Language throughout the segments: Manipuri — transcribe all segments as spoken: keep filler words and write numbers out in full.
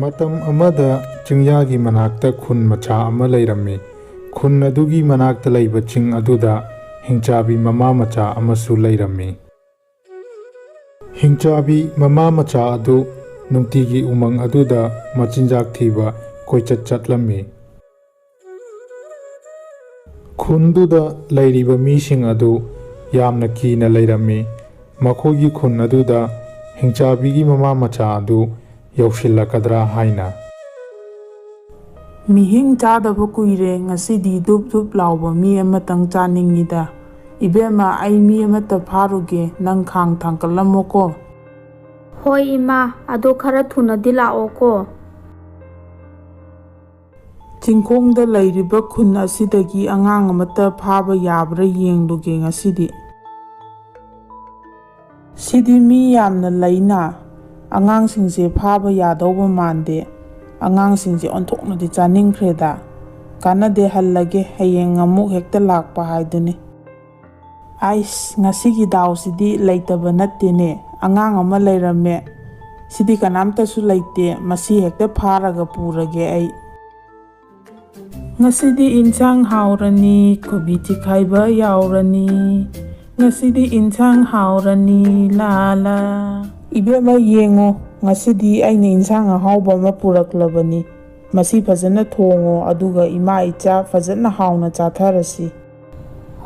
ꯃꯇꯝ ꯑꯃꯗ ꯆꯤꯡꯌꯥꯒꯤ ꯃꯅꯥꯛꯇ ꯈꯨꯟ ꯃꯆꯥ ꯑꯃ ꯂꯩꯔꯝꯃꯤ꯫ ꯈꯨꯟ ꯑꯗꯨꯒꯤ ꯃꯅꯥꯛꯇ ꯂꯩꯕ ꯆꯤꯡ ꯑꯗꯨꯗ ꯍꯤꯡꯆꯥꯕꯤ ꯃꯃꯥ ꯃꯆꯥ ꯑꯃꯁꯨ ꯂꯩꯔꯝꯃꯤ꯫ ꯍꯤꯡꯆꯥꯕꯤ ꯃꯃꯥ ꯃꯆꯥ ꯑꯗꯨ ꯅꯨꯡꯇꯤꯒꯤ ꯎꯃꯪ ꯑꯗꯨꯗ ꯃꯆꯤꯟꯖꯥꯛ ꯊꯤꯕ ꯀꯣꯏꯆꯠ ꯆꯠꯂꯝꯃꯤ꯫ ꯈꯨꯟꯗꯨꯗ ꯂꯩꯔꯤꯕ ꯃꯤꯁꯤꯡ ꯑꯗꯨ ꯌꯥꯝꯅ ꯀꯤꯅ ꯂꯩꯔꯝꯃꯤ꯫ ꯃꯈꯣꯏꯒꯤ ꯈꯨꯟ ꯑꯗꯨꯗ ꯍꯤꯡꯆꯥꯕꯤꯒꯤ ꯃꯃꯥ ꯃꯆꯥ ꯑꯗꯨ ꯌꯧꯁꯤꯜꯂꯛꯀꯗ꯭ꯔꯥ ꯍꯥꯏꯅ꯫ ꯃꯤꯍꯤꯡ ꯆꯥꯗꯕ ꯀꯨꯏꯔꯦ, ꯉꯁꯤꯗꯤ ꯗꯨꯞ ꯗꯨꯞ ꯂꯥꯎꯕ ꯃꯤ ꯑꯃꯇꯪ ꯆꯥꯅꯤꯡꯉꯤꯗ꯫ ꯏꯕꯦꯝꯃ, ꯑꯩ ꯃꯤ ꯑꯃꯠꯇ ꯐꯥꯔꯨꯒꯦ, ꯅꯪ ꯈꯥꯡ ꯊꯥꯡꯀꯠꯂꯝꯃꯣꯀꯣ꯫ ꯍꯣꯏ ꯏꯃꯥ, ꯑꯗꯣ ꯈꯔ ꯊꯨꯅꯗꯤ ꯂꯥꯛꯑꯣꯀꯣ꯫ ꯆꯤꯡꯈꯣꯡꯗ ꯂꯩꯔꯤꯕ ꯈꯨꯟ ꯑꯁꯤꯗꯒꯤ ꯑꯉꯥꯡ ꯑꯃꯠꯇ ꯐꯥꯕ ꯌꯥꯕ꯭ꯔꯥ ꯌꯦꯡꯂꯨꯒꯦ ꯉꯁꯤꯗꯤ꯫ ꯁꯤꯗꯤ ꯃꯤ ꯌꯥꯝꯅ ꯂꯩꯅ, ꯑꯉꯥꯡꯁꯤꯡꯁꯦ ꯐꯥꯕ ꯌꯥꯗꯧꯕ ꯃꯥꯟꯗꯦ꯫ ꯑꯉꯥꯡꯁꯤꯡꯁꯦ ꯑꯣꯟꯊꯣꯛꯅꯗꯤ ꯆꯥꯅꯤꯡꯈ꯭ꯔꯦꯗ꯫ ꯀꯥꯟꯅꯗꯦ, ꯍꯜꯂꯒꯦ, ꯍꯌꯦꯡ ꯑꯃꯨꯛ ꯍꯦꯛꯇ ꯂꯥꯛꯄ ꯍꯥꯏꯗꯨꯅꯤ꯫ ꯑꯥꯏꯁ, ꯉꯁꯤꯒꯤ ꯗꯥꯎꯁꯤꯗꯤ ꯂꯩꯇꯕ ꯅꯠꯇꯦꯅꯦ꯫ ꯑꯉꯥꯡ ꯑꯃ ꯂꯩꯔꯝꯃꯦ꯫ ꯁꯤꯗꯤ ꯀꯅꯥꯝꯇꯁꯨ ꯂꯩꯇꯦ꯫ ꯃꯁꯤ ꯍꯦꯛꯇ ꯐꯥꯔꯒ ꯄꯨꯔꯒꯦ ꯑꯩ꯫ ꯉꯁꯤꯗꯤ ꯏꯟꯁꯥꯡ ꯍꯥꯎꯔꯅꯤ, ꯀꯣꯕꯤ ꯆꯤꯛꯈꯥꯏꯕ ꯌꯥꯎꯔꯅꯤ꯫ ꯉꯁꯤꯗꯤ ꯏꯟꯁꯥꯡ ꯍꯥꯎꯔꯅꯤ, ꯂꯥ ꯂꯥ꯫ ꯏꯕꯦꯝꯃ, ꯌꯦꯡꯉꯣ, ꯉꯁꯤꯗꯤ ꯑꯩꯅ ꯏꯟꯁꯥꯡ ꯑꯍꯥꯎꯕ ꯑꯃ ꯄꯨꯔꯛꯂꯕꯅꯤ꯫ ꯃꯁꯤ ꯐꯖꯅ ꯊꯣꯡꯉꯣ, ꯑꯗꯨꯒ ꯏꯃꯥ ꯏꯆꯥ ꯐꯖꯅ ꯍꯥꯎꯅ ꯆꯥꯊꯔꯁꯤ꯫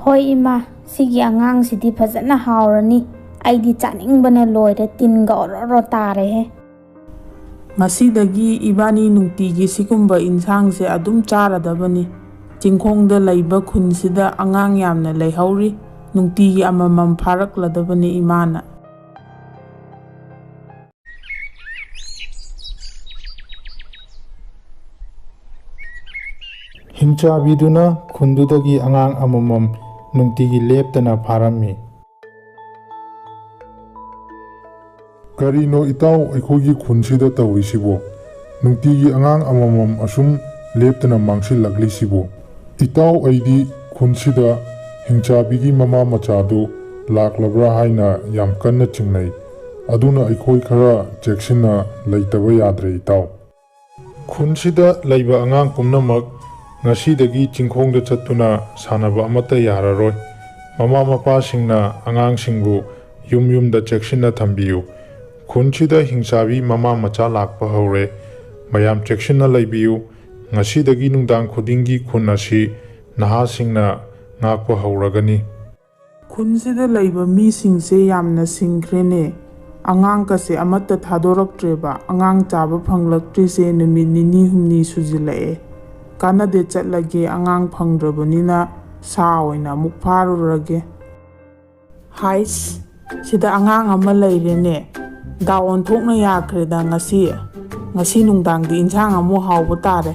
ꯍꯣꯏ ꯏꯃꯥ, ꯁꯤꯒꯤ ꯑꯉꯥꯡꯁꯤꯗꯤ ꯐꯖꯅ ꯍꯥꯎꯔꯅꯤ꯫ ꯑꯩꯗꯤ ꯆꯥꯅꯤꯡꯕꯅ ꯂꯣꯏꯔꯦ, ꯇꯤꯟꯒ ꯑꯣꯔꯣ ꯑꯣꯔꯣ ꯇꯥꯔꯦꯍꯦ꯫ ꯉꯁꯤꯗꯒꯤ ꯏꯕꯥꯅꯤ ꯅꯨꯡꯇꯤꯒꯤ ꯁꯤꯒꯨꯝꯕ ꯏꯟꯁꯥꯡꯁꯦ ꯑꯗꯨꯝ ꯆꯥꯔꯗꯕꯅꯤ꯫ ꯆꯤꯡꯈꯣꯡꯗ ꯂꯩꯕ ꯈꯨꯟꯁꯤꯗ ꯑꯉꯥꯡ ꯌꯥꯝꯅ ꯂꯩꯍꯧꯔꯤ꯫ ꯅꯨꯡꯇꯤꯒꯤ ꯑꯃꯃꯝ ꯐꯥꯔꯛꯂꯗꯕꯅꯤ ꯏꯃꯥꯅ꯫ ꯍꯤꯡꯆꯥꯕꯤꯗꯨꯅ ꯈꯨꯟꯗꯨꯗꯒꯤ ꯑꯉꯥꯡ ꯑꯃꯃꯝ ꯅꯨꯡꯇꯤꯒꯤ ꯂꯦꯞꯇꯅ ꯐꯥꯔꯝꯃꯤ꯫ "ꯀꯔꯤꯅꯣ ꯏꯇꯥꯎ, ꯑꯩꯈꯣꯏꯒꯤ ꯈꯨꯟꯁꯤꯗ ꯇꯧꯔꯤꯁꯤꯕꯣ? ꯅꯨꯡꯇꯤꯒꯤ ꯑꯉꯥꯡ ꯑꯃꯃꯝ ꯑꯁꯨꯝ ꯂꯦꯞꯇꯅ ꯃꯥꯡꯁꯤꯜꯂꯛꯂꯤꯁꯤꯕꯣ? ꯏꯇꯥꯎ, ꯑꯩꯗꯤ ꯈꯨꯟꯁꯤꯗ ꯍꯤꯡꯆꯥꯕꯤꯒꯤ ꯃꯃꯥ ꯃꯆꯥꯗꯨ ꯂꯥꯛꯂꯕ꯭ꯔꯥ ꯍꯥꯏꯅ ꯌꯥꯝ ꯀꯟꯅ ꯆꯤꯡꯅꯩ꯫ ꯑꯗꯨꯅ ꯑꯩꯈꯣꯏ ꯈꯔ ꯆꯦꯛꯁꯤꯟꯅ ꯂꯩꯇꯕ ꯌꯥꯗ꯭ꯔꯦ ꯏꯇꯥꯎ"꯫ ꯈꯨꯟꯁꯤꯗ ꯂꯩꯕ ꯑꯉꯥꯡ ꯄꯨꯝꯅꯃꯛ ꯉꯁꯤꯗꯒꯤ ꯆꯤꯡꯈꯣꯡꯗ ꯆꯠꯇꯨꯅ ꯁꯥꯟꯅꯕ ꯑꯃꯠꯇ ꯌꯥꯔꯔꯣꯏ꯫ ꯃꯃꯥ ꯃꯄꯥꯁꯤꯡꯅ ꯑꯉꯥꯡꯁꯤꯡꯕꯨ ꯌꯨꯝ ꯌꯨꯝꯗ ꯆꯦꯛꯁꯤꯟꯅ ꯊꯝꯕꯤꯌꯨ꯫ ꯈꯨꯟꯁꯤꯗ ꯍꯤꯡꯆꯥꯕꯤ ꯃꯃꯥ ꯃꯆꯥ ꯂꯥꯛꯄ ꯍꯧꯔꯦ꯫ ꯃꯌꯥꯝ ꯆꯦꯛꯁꯤꯟꯅ ꯂꯩꯕꯤꯌꯨ꯫ ꯉꯁꯤꯗꯒꯤ ꯅꯨꯡꯗꯥꯡ ꯈꯨꯗꯤꯡꯒꯤ ꯈꯨꯟ ꯑꯁꯤ ꯅꯍꯥꯁꯤꯡꯅ ꯉꯥꯛꯄ ꯍꯧꯔꯒꯅꯤ꯫ ꯈꯨꯟꯁꯤꯗ ꯂꯩꯕ ꯃꯤꯁꯤꯡꯁꯦ ꯌꯥꯝꯅ ꯁꯤꯡꯈ꯭ꯔꯦꯅꯦ꯫ ꯑꯉꯥꯡꯒꯁꯦ ꯑꯃꯠꯇ ꯊꯥꯗꯣꯔꯛꯇ꯭ꯔꯦꯕ꯫ ꯑꯉꯥꯡ ꯆꯥꯕ ꯐꯪꯂꯛꯇ꯭ꯔꯤꯁꯦ ꯅꯨꯃꯤꯠ ꯅꯤꯅꯤ ꯍꯨꯝꯅꯤ ꯁꯨꯖꯤꯜꯂꯛꯑꯦ꯫ ꯀꯥꯟꯅꯗꯦ, ꯆꯠꯂꯒꯦ, ꯑꯉꯥꯡ ꯐꯪꯗ꯭ꯔꯕꯅꯤꯅ ꯁꯥ ꯑꯣꯏꯅ ꯑꯃꯨꯛ ꯐꯥꯔꯨꯔꯒꯦ꯫ ꯍꯥꯏꯁ, ꯁꯤꯗ ꯑꯉꯥꯡ ꯑꯃ ꯂꯩꯔꯦꯅꯦ꯫ ꯗꯥ ꯑꯣꯟꯊꯣꯛꯅ ꯌꯥꯈ꯭ꯔꯦꯗ ꯉꯁꯤ꯫ ꯉꯁꯤ ꯅꯨꯡꯗꯥꯡꯗꯤ ꯏꯟꯁꯥꯡ ꯑꯃꯨꯛ ꯍꯥꯎꯕ ꯇꯥꯔꯦ꯫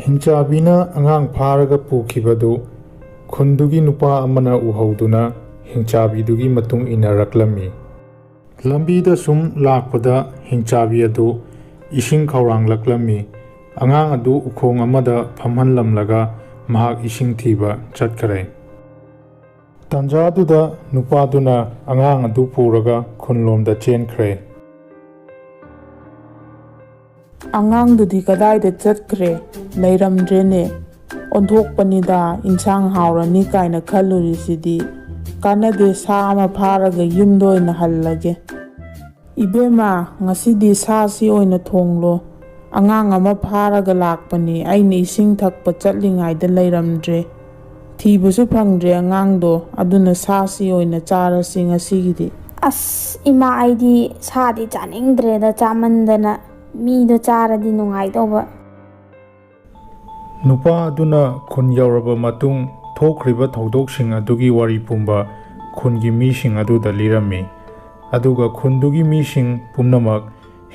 ꯍꯤꯡꯆꯥꯕꯤꯅ ꯑꯉꯥꯡ ꯐꯥꯔꯒ ꯄꯨꯈꯤꯕꯗꯨ ꯈꯨꯟꯗꯨꯒꯤ ꯅꯨꯄꯥ ꯑꯃꯅ ꯎꯍꯧꯗꯨꯅ ꯍꯤꯡꯆꯥꯕꯤꯗꯨꯒꯤ ꯃꯇꯨꯡ ꯏꯟꯅꯔꯛꯂꯝꯃꯤ꯫ ꯂꯝꯕꯤꯗ ꯁꯨꯝ ꯂꯥꯛꯄꯗ ꯍꯤꯡꯆꯥꯕꯤ ꯑꯗꯨ ꯏꯁꯤꯡ ꯈꯧꯔꯥꯡꯂꯛꯂꯝꯃꯤ꯫ ꯑꯉꯥꯡ ꯑꯗꯨ ꯎꯈꯣꯡ ꯑꯃꯗ ꯐꯝꯍꯜꯂꯝꯂꯒ ꯃꯍꯥꯛ ꯏꯁꯤꯡ ꯊꯤꯕ ꯆꯠꯈꯔꯦ꯫ ꯇꯥꯟꯖꯥꯗꯨꯗ ꯅꯨꯄꯥꯗꯨꯅ ꯑꯉꯥꯡ ꯑꯗꯨ ꯄꯨꯔꯒ ꯈꯨꯟꯂꯣꯝꯗ ꯆꯦꯟꯈ꯭ꯔꯦ꯫ ꯑꯉꯥꯡꯗꯨꯗꯤ ꯀꯗꯥꯏꯗ ꯆꯠꯈ꯭ꯔꯦ? ꯂꯩꯔꯝꯗ꯭ꯔꯦꯅꯦ꯫ ꯑꯣꯟꯊꯣꯛꯄꯅꯤꯗ, ꯏꯟꯁꯥꯡ ꯍꯥꯎꯔꯅꯤ ꯀꯥꯏꯅ ꯈꯜꯂꯨꯔꯤꯁꯤꯗꯤ꯫ ꯀꯥꯟꯅꯗꯦ, ꯁꯥ ꯑꯃ ꯐꯥꯔꯒ ꯌꯨꯝꯗ ꯑꯣꯏꯅ ꯍꯜꯂꯒꯦ꯫ ꯏꯕꯦꯝꯃ, ꯉꯁꯤꯗꯤ ꯁꯥꯁꯤ ꯑꯣꯏꯅ ꯊꯣꯡꯂꯣ꯫ ꯑꯉꯥꯡ ꯑꯃ ꯐꯥꯔꯒ ꯂꯥꯛꯄꯅꯤ, ꯑꯩꯅ ꯏꯁꯤꯡ ꯊꯛꯄ ꯆꯠꯂꯤꯉꯩꯗ ꯂꯩꯔꯝꯗ꯭ꯔꯦ꯫ ꯊꯤꯕꯁꯨ ꯐꯪꯗ꯭ꯔꯦ ꯑꯉꯥꯡꯗꯣ, ꯑꯗꯨꯅ ꯁꯥꯁꯤ ꯑꯣꯏꯅ ꯆꯥꯔꯁꯤ ꯉꯁꯤꯒꯤꯗꯤ꯫ ꯑꯁ ꯏꯃꯥ, ꯑꯩꯗꯤ ꯁꯥꯗꯤ ꯆꯥꯅꯤꯡꯗ꯭ꯔꯦꯗ, ꯆꯥꯃꯟꯗꯅ꯫ ꯃꯤꯗꯣ ꯆꯥꯔꯗꯤ ꯅꯨꯡꯉꯥꯏꯗꯧꯕ꯫ ꯅꯨꯄꯥ ꯑꯗꯨꯅ ꯈꯨꯟ ꯌꯧꯔꯕ ꯃꯇꯨꯡ ꯊꯣꯛꯈ꯭ꯔꯤꯕ ꯊꯧꯗꯣꯛꯁꯤꯡ ꯑꯗꯨꯒꯤ ꯋꯥꯔꯤ ꯄꯨꯝꯕ ꯈꯨꯟꯒꯤ ꯃꯤꯁꯤꯡ ꯑꯗꯨꯗ ꯂꯤꯔꯝꯃꯤ꯫ ꯑꯗꯨꯒ ꯈꯨꯟꯗꯨꯒꯤ ꯃꯤꯁꯤꯡ ꯄꯨꯝꯅꯃꯛ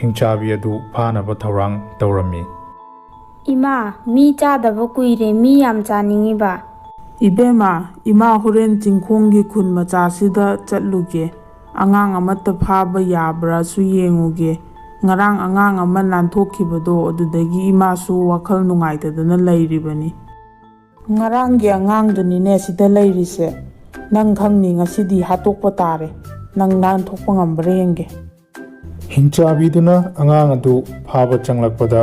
ꯍꯤꯡꯆꯥꯕꯤ ꯑꯗꯨ ꯐꯥꯅꯕ ꯊꯧꯔꯥꯡ ꯇꯧꯔꯝꯃꯤ꯫ ꯏꯃꯥ, ꯃꯤ ꯆꯥꯗꯕ ꯀꯨꯏꯔꯦ, ꯃꯤ ꯌꯥꯝ ꯆꯥꯅꯤꯡꯉꯤꯕ꯫ ꯏꯕꯦꯝꯃ, ꯏꯃꯥ ꯍꯣꯔꯦꯟ ꯆꯤꯡꯈꯣꯡꯒꯤ ꯈꯨꯟ ꯃꯆꯥꯁꯤꯗ ꯆꯠꯂꯨꯒꯦ꯫ ꯑꯉꯥꯡ ꯑꯃꯠꯇ ꯐꯥꯕ ꯌꯥꯕ꯭ꯔꯥꯁꯨ ꯌꯦꯡꯉꯨꯒꯦ꯫ ꯉꯔꯥꯡ ꯑꯉꯥꯡ ꯑꯃ ꯅꯥꯟꯊꯣꯛꯈꯤꯕꯗꯣ, ꯑꯗꯨꯗꯒꯤ ꯏꯃꯥꯁꯨ ꯋꯥꯈꯜ ꯅꯨꯡꯉꯥꯏꯇꯗꯅ ꯂꯩꯔꯤꯕꯅꯤ꯫ ꯉꯔꯥꯡꯒꯤ ꯑꯉꯥꯡꯗꯨꯅꯤꯅꯦ ꯁꯤꯗ ꯂꯩꯔꯤꯁꯦ꯫ ꯅꯪ ꯈꯪꯅꯤ, ꯉꯁꯤꯗꯤ ꯍꯥꯠꯇꯣꯛꯄ ꯇꯥꯔꯦ꯫ ꯅꯪ ꯅꯥꯟꯊꯣꯛꯄ ꯉꯝꯕ꯭ꯔꯥ ꯌꯦꯡꯒꯦ꯫ ꯍꯤꯡꯆꯥꯕꯤꯗꯨꯅ ꯑꯉꯥꯡ ꯑꯗꯨ ꯐꯥꯕ ꯆꯪꯂꯛꯄꯗ,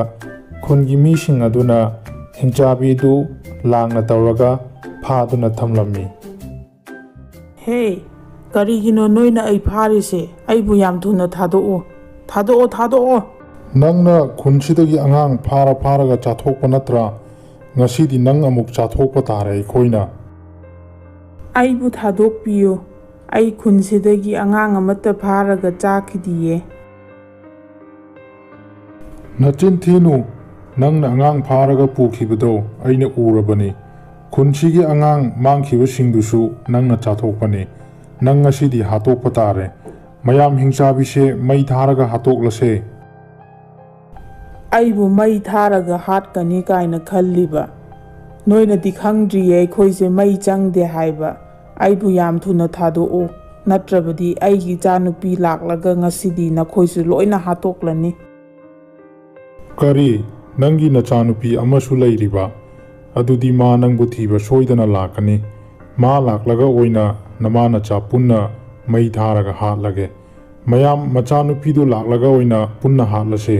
ꯈꯨꯟꯒꯤ ꯃꯤꯁꯤꯡ ꯑꯗꯨꯅ ꯍꯤꯡꯆꯥꯕꯤꯗꯨ ꯂꯥꯡꯅ ꯇꯧꯔꯒ ꯐꯥꯗꯨꯅ ꯊꯝꯂꯝꯃꯤ꯫ "ꯍꯦ, ꯀꯔꯤꯒꯤꯅꯣ ꯅꯣꯏꯅ ꯑꯩ ꯐꯥꯔꯤꯁꯦ? ꯑꯩꯕꯨ ꯌꯥꯝ ꯊꯨꯅ ꯊꯥꯗꯣꯛꯎ꯫ ꯊꯥꯗꯣꯛꯑꯣ, ꯊꯥꯗꯣꯛꯑꯣ!" "ꯅꯪꯅ ꯈꯨꯟꯁꯤꯗꯒꯤ ꯑꯉꯥꯡ ꯐꯥꯔ ꯐꯥꯔꯒ ꯆꯥꯊꯣꯛꯄ ꯅꯠꯇ꯭ꯔꯥ? ꯉꯁꯤꯗꯤ ꯅꯪ ꯑꯃꯨꯛ ꯆꯥꯊꯣꯛꯄ ꯇꯥꯔꯦ ꯑꯩꯈꯣꯏꯅ꯫" "ꯑꯩꯕꯨ ꯊꯥꯗꯣꯛꯄꯤꯌꯨ꯫ ꯑꯩ ꯈꯨꯟꯁꯤꯗꯒꯤ ꯑꯉꯥꯡ ꯑꯃꯠꯇ ꯐꯥꯔꯒ ꯆꯥꯈꯤꯗꯤꯌꯦ꯫" "ꯅꯆꯤꯟ ꯊꯤꯅꯨ꯫ ꯅꯪꯅ ꯑꯉꯥꯡ ꯐꯥꯔꯒ ꯄꯨꯈꯤꯕꯗꯣ ꯑꯩꯅ ꯎꯔꯕꯅꯤ꯫ ꯈꯨꯟꯁꯤꯒꯤ ꯑꯉꯥꯡ ꯃꯥꯡꯈꯤꯕꯁꯤꯡꯗꯨꯁꯨ ꯅꯪꯅ ꯆꯥꯊꯣꯛꯄꯅꯤ꯫ ꯅꯪ ꯉꯁꯤꯗꯤ ꯍꯥꯠꯇꯣꯛꯄ ꯇꯥꯔꯦ꯫ ꯃꯌꯥꯝ ꯍꯤꯡꯆꯥꯕꯤꯁꯦ ꯃꯩ ꯊꯥꯔꯒ ꯍꯥꯠꯇꯣꯛꯂꯁꯦ꯫" "ꯑꯩꯕꯨ ꯃꯩ ꯊꯥꯔꯒ ꯍꯥꯠꯀꯅꯤ ꯀꯥꯏꯅ ꯈꯜꯂꯤꯕ? ꯅꯣꯏꯅꯗꯤ ꯈꯪꯗ꯭ꯔꯤꯌꯦ ꯑꯩꯈꯣꯏꯁꯦ ꯃꯩ ꯆꯪꯗꯦ ꯍꯥꯏꯕ꯫ ꯑꯩꯕꯨ ꯌꯥꯝ ꯊꯨꯅ ꯊꯥꯗꯣꯛꯎ, ꯅꯠꯇ꯭ꯔꯕꯗꯤ ꯑꯩꯒꯤ ꯏꯆꯥꯅꯨꯄꯤ ꯂꯥꯛꯂꯒ ꯉꯁꯤꯗꯤ ꯅꯈꯣꯏꯁꯨ ꯂꯣꯏꯅ ꯍꯥꯠꯇꯣꯛꯂꯅꯤ꯫" "ꯀꯔꯤ? ꯅꯪꯒꯤ ꯅꯆꯥꯅꯨꯄꯤ ꯑꯃꯁꯨ ꯂꯩꯔꯤꯕ? ꯑꯗꯨꯗꯤ ꯃꯥ ꯅꯪꯕꯨ ꯊꯤꯕ ꯁꯣꯏꯗꯅ ꯂꯥꯛꯀꯅꯤ꯫ ꯃꯥ ꯂꯥꯛꯂꯒ ꯑꯣꯏꯅ ꯅꯃꯥ ꯅꯆꯥ ꯄꯨꯟꯅ ꯃꯩ ꯊꯥꯔꯒ ꯍꯥꯠꯂꯒꯦ꯫ ꯃꯌꯥꯝ, ꯃꯆꯥꯅꯨꯄꯤꯗꯨ ꯂꯥꯛꯂꯒ ꯑꯣꯏꯅ ꯄꯨꯟꯅ ꯍꯥꯠꯂꯁꯦ꯫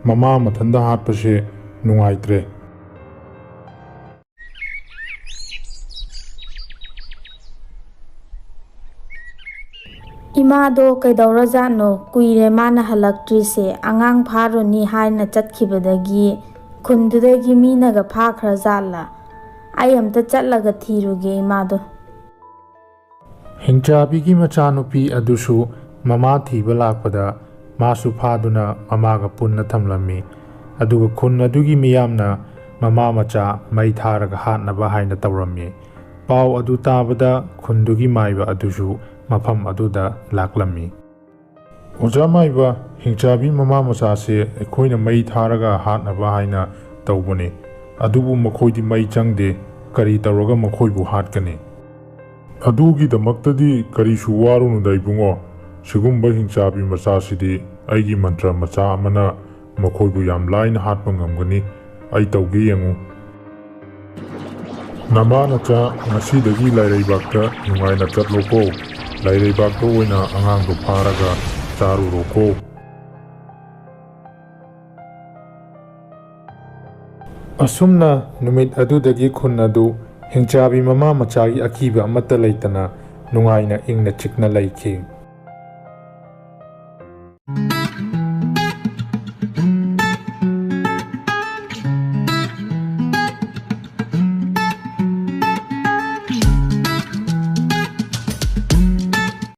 ꯃꯃꯥ ꯃꯊꯟꯇ ꯍꯥꯠꯄꯁꯦ ꯅꯨꯡꯉꯥꯏꯇ꯭ꯔꯦ꯫" "ꯏꯃꯥꯗꯣ ꯀꯩꯗꯧꯔꯖꯥꯠꯅꯣ? ꯀꯨꯏꯔꯦ ꯃꯥꯅ ꯍꯜꯂꯛꯇ꯭ꯔꯤꯁꯦ꯫ ꯑꯉꯥꯡ ꯐꯥꯔꯨꯅꯤ ꯍꯥꯏꯅ ꯆꯠꯈꯤꯕꯗꯒꯤ ꯈꯨꯟꯗꯨꯗꯒꯤ ꯃꯤꯅꯒ ꯐꯥꯈ꯭ꯔꯖꯥꯠꯂꯥ? ꯑꯩ ꯑꯝꯇ ꯆꯠꯂꯒ ꯊꯤꯔꯨꯒꯦ ꯏꯃꯥꯗꯣ꯫" ꯍꯤꯡꯆꯥꯕꯤꯒꯤ ꯃꯆꯥꯅꯨꯄꯤ ꯑꯗꯨꯁꯨ ꯃꯃꯥ ꯊꯤꯕ ꯂꯥꯛꯄꯗ ꯃꯥꯁꯨ ꯐꯥꯗꯨꯅ ꯃꯃꯥꯒ ꯄꯨꯟꯅ ꯊꯝꯂꯝꯃꯤ꯫ ꯑꯗꯨꯒ ꯈꯨꯟ ꯑꯗꯨꯒꯤ ꯃꯤꯌꯥꯝꯅ ꯃꯃꯥ ꯃꯆꯥ ꯃꯩ ꯊꯥꯔꯒ ꯍꯥꯠꯅꯕ ꯍꯥꯏꯅ ꯇꯧꯔꯝꯃꯤ꯫ ꯄꯥꯎ ꯑꯗꯨ ꯇꯥꯕꯗ ꯈꯨꯟꯗꯨꯒꯤ ꯃꯥꯏꯕ ꯑꯗꯨꯁꯨ ꯃꯐꯝ ꯑꯗꯨꯗ ꯂꯥꯛꯂꯝꯃꯤ꯫ "ꯑꯣꯖꯥ ꯃꯥꯏꯕ, ꯍꯤꯡꯆꯥꯕꯤ ꯃꯃꯥ ꯃꯆꯥꯁꯦ ꯑꯩꯈꯣꯏꯅ ꯃꯩ ꯊꯥꯔꯒ ꯍꯥꯠꯅꯕ ꯍꯥꯏꯅ ꯇꯧꯕꯅꯤ꯫ ꯑꯗꯨꯕꯨ ꯃꯈꯣꯏꯗꯤ ꯃꯩ ꯆꯪꯗꯦ꯫ ꯀꯔꯤ ꯇꯧꯔꯒ ꯃꯈꯣꯏꯕꯨ ꯍꯥꯠꯀꯅꯤ?" "ꯑꯗꯨꯒꯤꯗꯃꯛꯇꯗꯤ ꯀꯔꯤꯁꯨ ꯋꯥꯔꯨꯅꯨꯗ ꯏꯕꯨꯡꯉꯣ꯫ ꯁꯤꯒꯨꯝꯕ ꯍꯤꯡꯆꯥꯕꯤ ꯃꯆꯥꯁꯤꯗꯤ ꯑꯩꯒꯤ ꯃꯟꯇ꯭ꯔ ꯃꯆꯥ ꯑꯃꯅ ꯃꯈꯣꯏꯕꯨ ꯌꯥꯝ ꯂꯥꯏꯅ ꯍꯥꯠꯄ ꯉꯝꯒꯅꯤ꯫ ꯑꯩ ꯇꯧꯒꯦ ꯌꯦꯡꯉꯨ꯫" "ꯅꯃꯥ ꯅꯆꯥ ꯉꯁꯤꯗꯒꯤ ꯂꯥꯏꯔꯩꯕꯥꯛꯇ ꯅꯨꯡꯉꯥꯏꯅ ꯆꯠꯂꯣꯀꯣ꯫ ꯂꯥꯏꯔꯩꯕꯥꯛꯇ ꯑꯣꯏꯅ ꯑꯉꯥꯡꯗꯣ ꯐꯥꯔꯒ ꯆꯥꯔꯨꯔꯣꯀꯣ꯫" ꯑꯁꯨꯝꯅ ꯅꯨꯃꯤꯠ ꯑꯗꯨꯗꯒꯤ ꯈꯨꯟ ꯑꯗꯨ ꯍꯤꯡꯆꯥꯕꯤ ꯃꯃꯥ ꯃꯆꯥꯒꯤ ꯑꯀꯤꯕ ꯑꯃꯠꯇ ꯂꯩꯇꯅ ꯅꯨꯡꯉꯥꯏꯅ ꯏꯪꯅ ꯆꯤꯛꯅ ꯂꯩꯈꯤ꯫